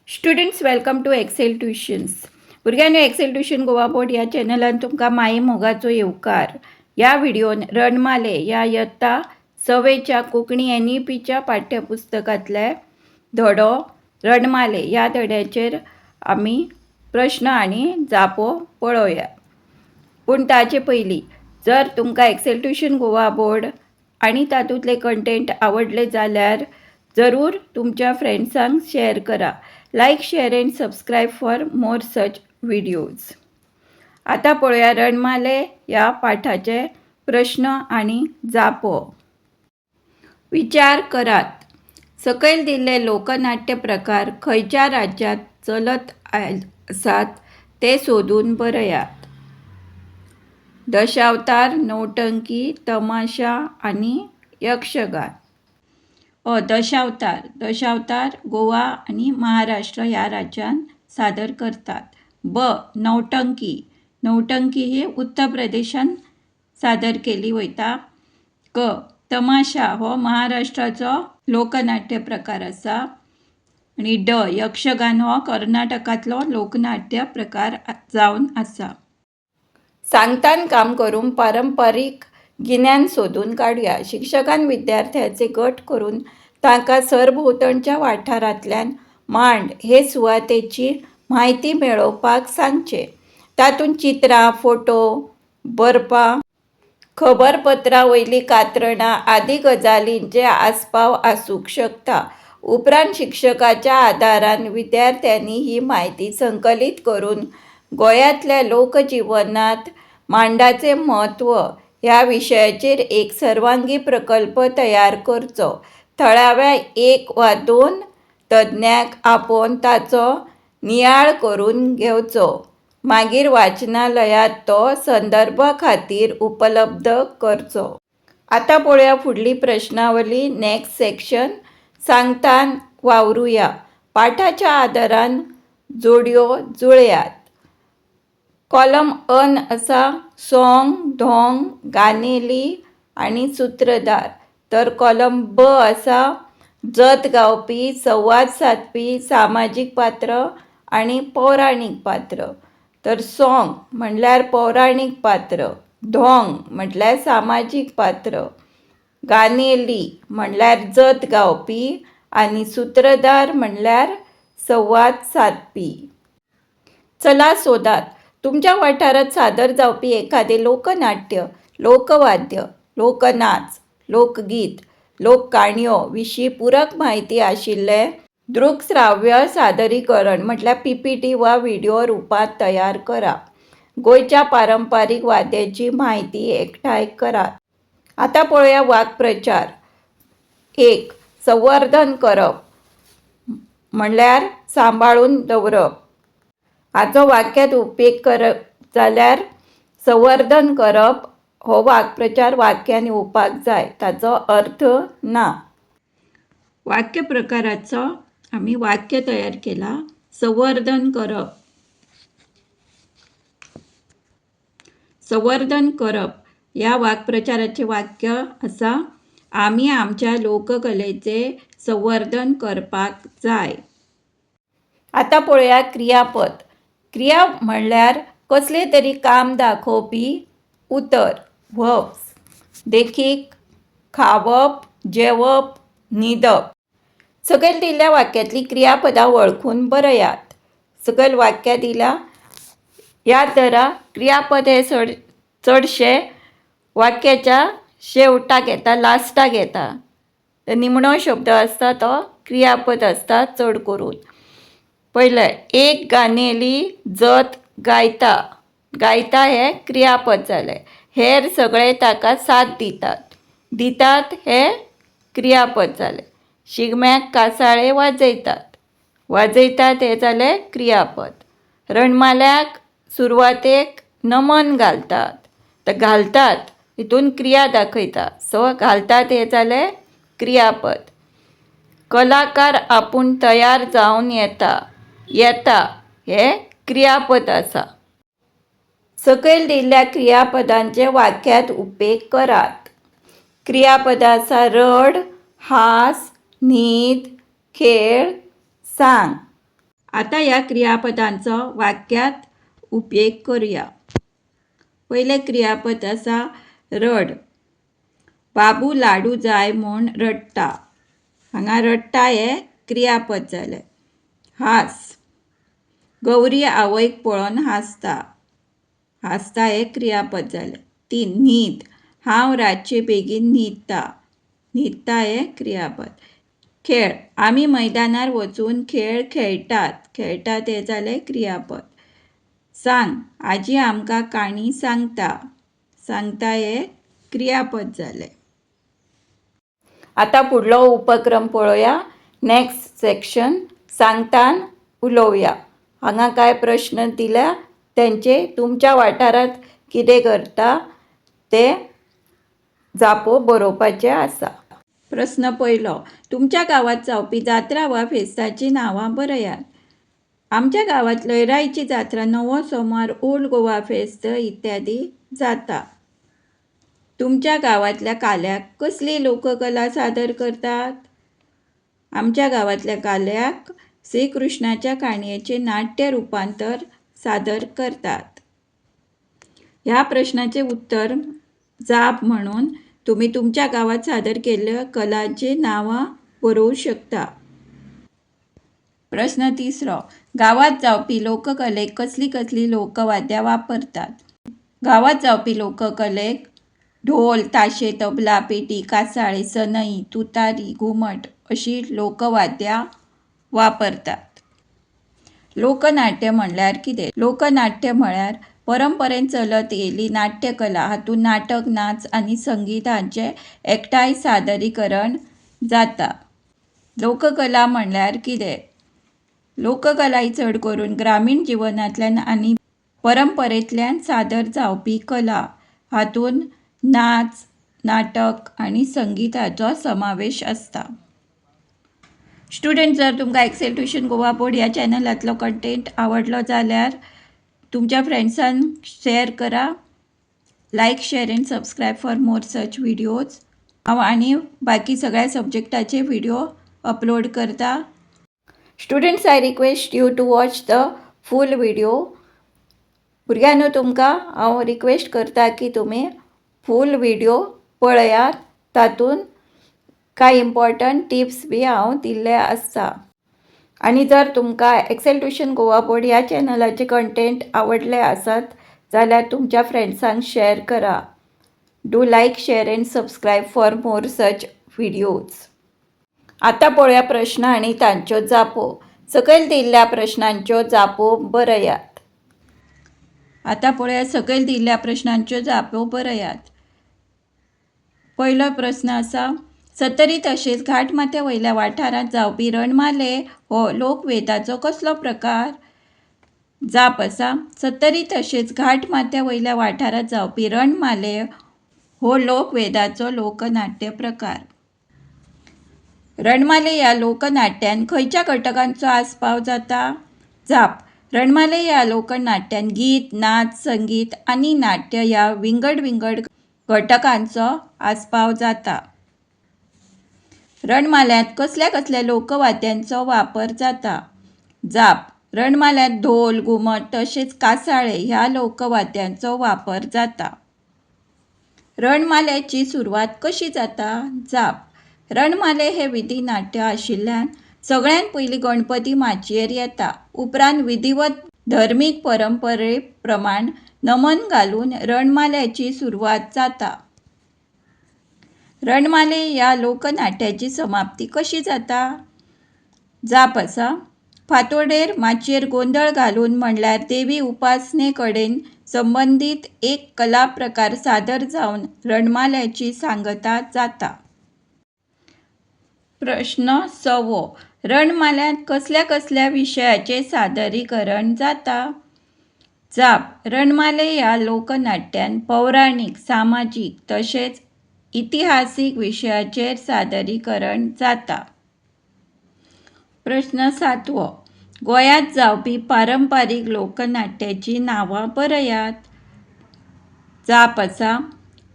Students, welcome to Excel Tuitions. भुरग्यांनो, Excel tuition Goa board ह्या चॅनलान तुमकां माये मोगाचो येवकार. ह्या व्हिडियोन रणमाले ह्या इयत्ता सवेच्या कोंकणी एनईपीच्या पाठ्यपुस्तकांतले धडो रणमाले ह्या धड्याचेर आमी प्रश्न आनी जापो पळोवया. पूण ताचे पयलीं, जर तुमकां एक्सेल ट्युशन गोवा बोर्ड आनी तातूंतले कंटेंट आवडले जाल्यार जरूर तुमच्या फ्रेंड्सांक शेअर करा. Like, share and subscribe for more such videos. आतां पळोवया रणमाले ह्या पाठाचे प्रश्न आनी जापो. विचार करात. सकयल दिल्ले लोकनाट्य प्रकार खंयच्या राज्यांत चलत आसात ते सोदून बरयात. दशावतार, नौटंकी, तमाशा आनी यक्षगान. अ, दशावतार. दशावतार गोवा आनी महाराष्ट्र ह्या राज्यांत सादर करतात. ब, नौटंकी. नौटंकी ही उत्तर प्रदेशांत सादर केली वयता. क, तमाशा हो महाराष्ट्राचो लोकनाट्य प्रकार आसा आनी ड, यक्षगान हो कर्नाटकांतलो लोकनाट्य प्रकार जावन आसा. सांगतान काम करून पारंपरीक गिन्यान सोदून काडुया. शिक्षकान विद्यार्थ्यांचे गट करून तांकां सरभोंवतणच्या वाठारांतल्यान मांड हे सुवातेची म्हायती मेळोवपाक सांगचें. तातूंत चित्रां, फोटो, बरपां, खबरपत्रां वयलीं कात्रणां आदी गजालींचे आस्पाव आसूंक शकता. उपरांत शिक्षकाच्या आदारान विद्यार्थ्यांनी ही म्हायती संकलीत करून गोंयांतल्या लोकजिवनांत मांडाचें म्हत्व ह्या विशयाचेर एक सर्वांगी प्रकल्प तयार करचो. थळाव्या एक वा दोन तज्ञांक आपोवन ताचो नियाळ करून घेवचो. मागीर वाचनालयांत तो संदर्भा खातीर उपलब्ध करचो. आतां पळोवया फुडली प्रश्नावली. नॅक्स्ट सेक्शन, सांगतान वावरुया. पाठाच्या आदारान जोडयो जुळयात. कॉलम अन आसा सोंग, धोंग, गानेली आनी सुत्रधार, तर कॉलम ब आसा जत गावपी, संवाद सादपी, सामाजीक पात्र आनी पौराणीक पात्र. तर सोंग म्हणल्यार पौराणीक पात्र, धोंग म्हटल्यार सामाजीक पात्र, गानेली म्हणल्यार जत गावपी आनी सुत्रधार म्हणल्यार संवाद सादपी. चला सोदात. तुमच्या वाठारांत सादर जावपी एखादें लोकनाट्य, लोकवाद्य, लोकनाच, लोकगीत, लोककाणयो विशीं पूरक म्हायती आशिल्लें दृकश्राव्य सादरीकरण म्हटल्यार पीपीटी वा व्हिडियो रुपांत तयार करा. गोंयच्या पारंपारीक वाद्याची म्हायती एकठांय करात. आतां पळोवया वाक्प्रचार. एक, संवर्धन करप म्हणल्यार सांबाळून दवरप. हाचो वाक्यांत उपेग करप जाल्यार संवर्धन करप हो वाक्प्रचार वाक्यान येवपाक जाय, ताचो अर्थ ना. वाक्य प्रकाराचो आमी वाक्य तयार केला, संवर्धन करप. संवर्धन करप ह्या वाक्प्रचाराचें वाक्य आसा, आमी आमच्या लोककलेचें संवर्धन करपाक जाय. आतां पळोवया क्रियापद. क्रिया म्हणल्यार कसलें तरी काम दाखोवपी उतर, वर्ब्स. देखीक, खावप, जेवप, न्हिदप. सकयल दिल्ल्या वाक्यांतलीं क्रियापदां वळखून बरयात. सकयल वाक्यां दिल्या. याद धरा, क्रियापद हें चड चडशें वाक्याच्या शेवटाक येता, लास्टाक येता. निमणो शब्द आसता तो क्रियापद आसता चड करून. पयलें, एक गानेली जत गायता. गायता हें क्रियापद जालें. हेर सगळे ताका साथ दितात. दितात हें क्रियापद जालें. शिगम्याक कासाळे वाजयतात. वाजयतात हें जालें क्रियापद. रणमाल्याक सुरवातेक नमन घालतात. तर घालतात हितून क्रिया दाखयता, सो घालतात हें जालें क्रियापद. कलाकार आपूण तयार जावन येता. येता हें क्रियापद आसा. सकयल दिल्ल्या क्रियापदांचे वाक्यांत उपेग करात. क्रियापदां आसा रड, हास, न्हीद, खेळ, सांग. आतां ह्या क्रियापदांचो वाक्यांत उपेग करुया. पयलें क्रियापद आसा रड. बाबू लाडू जाय म्हूण रडटा. हांगा रडटा हें क्रियापद जालें. हांस. गौरी आवयक पळोवन हांसता. हांसता हें क्रियापद जालें. तीन, न्हीद. हांव रातचें बेगीन न्हिदता. न्हिदता हें क्रियापद. खेळ. आमी मैदानार वचून खेळ खेळटात. खेळटात हें जालें क्रियापद. सांग. आजी आमकां काणी सांगता. सांगता हें क्रियापद जालें. आतां फुडलो उपक्रम पळोवया. नेक्स्ट सेक्शन, सांगतान उलोवया. हांगा कांय प्रश्न दिल्या, तेंचे तुमच्या वाठारांत कितें करता ते जापो बरोवपाचे आसा. प्रस्न पयलो, तुमच्या गांवांत जावपी जात्रा वा फेस्ताचीं नांवां बरयात. आमच्या गांवांत लयराईची जात्रा, नवो सोमार, ओल्ड गोवा फेस्त इत्यादी जाता. तुमच्या गांवांतल्या काल्याक कसली लोककला सादर करतात? आमच्या गांवांतल्या काल्याक श्रीकृष्णाच्या काणयेचें नाट्य रुपांतर सादर करतात. ह्या प्रश्नाचें उत्तर जाप म्हणून तुमी तुमच्या गांवांत सादर केल्ल्या कलांची नांवां बरोवंक शकता. प्रस्न तिसरो, गांवांत जावपी लोककलेक कसलीं कसलीं लोकवाद्यां वापरतात? गांवांत जावपी लोककलेक ढोल, ताशे, तबला, पेटी, कासाळे, सनई, तुतारी, घुमट अशीं लोकवाद्यां वापरतात. लोकनाट्य म्हणल्यार कितें? लोकनाट्य म्हळ्यार परंपरेन चलत येयल्ली नाट्यकला. हातूंत नाटक, नाच आनी संगीत हांचें एकठांय सादरीकरण जाता. लोककला म्हणल्यार कितें? लोककला ही चड करून ग्रामीण जिवनांतल्यान आनी परंपरेंतल्यान सादर जावपी कला. हातूंत नाच, नाटक आनी संगीत हाचो समावेश आसता. स्टुडंट, जर तुमकां एक्सेल ट्युशन गोवा बोर्ड ह्या चॅनलांतलो कंटेंट आवडलो जाल्यार तुमच्या फ्रेंड्सान शेअर करा. Like, share and subscribe for more such videos. हांव आनी बाकी सगळ्या सब्जेक्टाचे व्हिडिओ अपलोड करता. Students, I request you to watch the full video. भुरग्यांनो, तुमकां हांव रिक्वेस्ट करता की तुमी फूल व्हिडिओ पळयात. तातूंत कांय इम्पॉर्टंट टिप्स बी हांव दिल्ले आसता. आनी जर तुमकां एक्सेल ट्युशन गोवा बोर्ड ह्या चॅनलाचे कंटेंट आवडले आसत जाल्यार तुमच्या फ्रेंड्सांक शेअर करा. Do like, share and subscribe for more such videos. आतां पळोवया प्रश्न आनी तांच्यो जापो. सकयल दिल्ल्या प्रश्नांच्यो जापो बरयात. आतां पळोवया, सकयल दिल्ल्या प्रश्नांच्यो जापो बरयात. पयलो प्रस्न आसा, सत्तरी तशेंच घाटमाथ्या वयल्या वाठारांत जावपी रणमाले हो लोकवेदाचो कसलो प्रकार? जाप आसा, सत्तरी तशेंच घाटमाथ्या वयल्या वाठारांत जावपी रणमाले हो लोकवेदाचो लोकनाट्य प्रकार. रणमाले ह्या लोकनाट्यान खंयच्या घटकांचो आस्पाव जाता? जाप, रणमाले ह्या लोकनाट्यान गीत, नाच, संगीत आनी नाट्य ह्या विंगड विंगड घटकांचो आस्पाव जाता. रणमाल्यांत कसल्या कसल्या लोकवाद्यांचो वापर जाता? जाप, रणमाल्यांत ढोल, घुमट तशेंच कासाळे ह्या लोकवाद्यांचो वापर जाता. रणमाल्याची सुरवात कशी जाता? जाप, रणमाले हे विधी नाट्य आशिल्ल्यान सगळ्यांत पयलीं गणपती माचयेर येता. उपरांत विधिवत धर्मीक परंपरे प्रमाण नमन घालून रणमाल्याची सुरवात जाता. रणमाले ह्या लोकनाट्याची समाप्ती कशी जाता? जाप आसा, फांतोडेर माचयेर गोंधळ घालून म्हणल्यार देवी उपासने कडेन संबंदीत एक कला प्रकार सादर जावन रणमाल्याची सांगता जाता. प्रश्न सवो, रणमाल्यांत कसल्या कसल्या विशयाचें सादरीकरण जाता? जाप, रणमाले ह्या लोकनाट्यान पौराणीक, सामाजीक तशेंच इतिहासीक विशयाचेर सादरीकरण जाता. प्रश्न सातवो, गोंयांत जावपी पारंपारीक लोकनाट्याचीं नांवां बरयात. जाप आसा,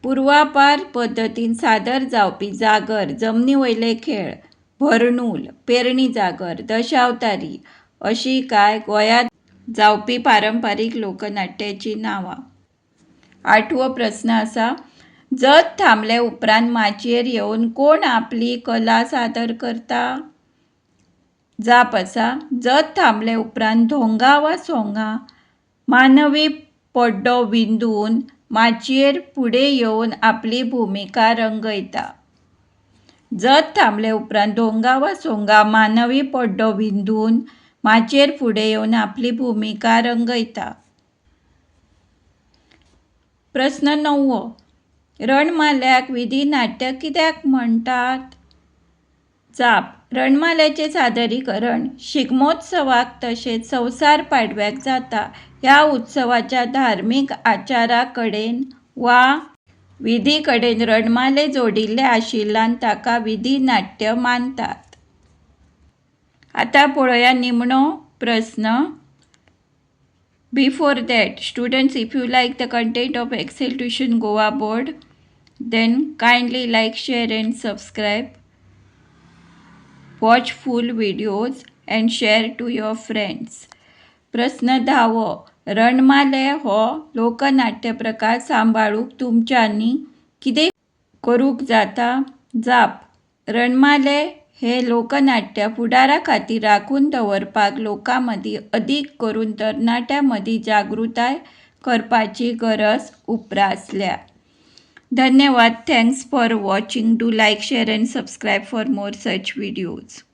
पुर्वापार पद्दतीन सादर जावपी जागर, जमनी वयले खेळ, भरणूल, पेरणी जागर, दशावतारी. अशीं कांय गोंयांत जावपी पारंपारीक लोकनाट्याचीं नांवां. आठवो प्रस्न आसा, जत थांबले उपरांत माचयेर येवन कोण आपली कला सादर करता? जाप आसा, जत थांबले उपरांत धोंगा वा सोंगा मानवी पड्डो विंदून माचयेर फुडें येवन आपली भुमिका रंगयता. जत थांबले उपरांत धोंगा वा सोंगा मानवी पड्डो विंदून माचयेर फुडें येवन आपली भुमिका रंगयता. प्रस्न णववो, रणमाल्याक विधी नाट्य कित्याक म्हणटात? जाप, रणमाल्याचें सादरीकरण शिगमोत्सवाक तशेंच संवसार पाडव्याक जाता. ह्या उत्सवाच्या धार्मीक आचारा कडेन वा विधी कडेन रणमालें जोडिल्लें आशिल्ल्यान ताका विधी नाट्य मानतात. आतां पळोवया निमणो प्रस्न. Before that, students, if you like the content of Excel Tuition Goa Board, then kindly like, share and subscribe. Watch full videos and share to your friends. प्रस्न धावो, रणमालें हो लोकनाट्य प्रकार सांबाळूंक तुमच्यांनी कितें करूंक जाता? जाप, रणमालें हें लोकनाट्य फुडारा खातीर राखून दवरपाक लोकां मदीं, अदीक करून तरणाट्यां मदीं जागृताय करपाची गरज उप्रासल्या. धन्यवाद. Thanks for watching. Do like, share and subscribe for more such videos.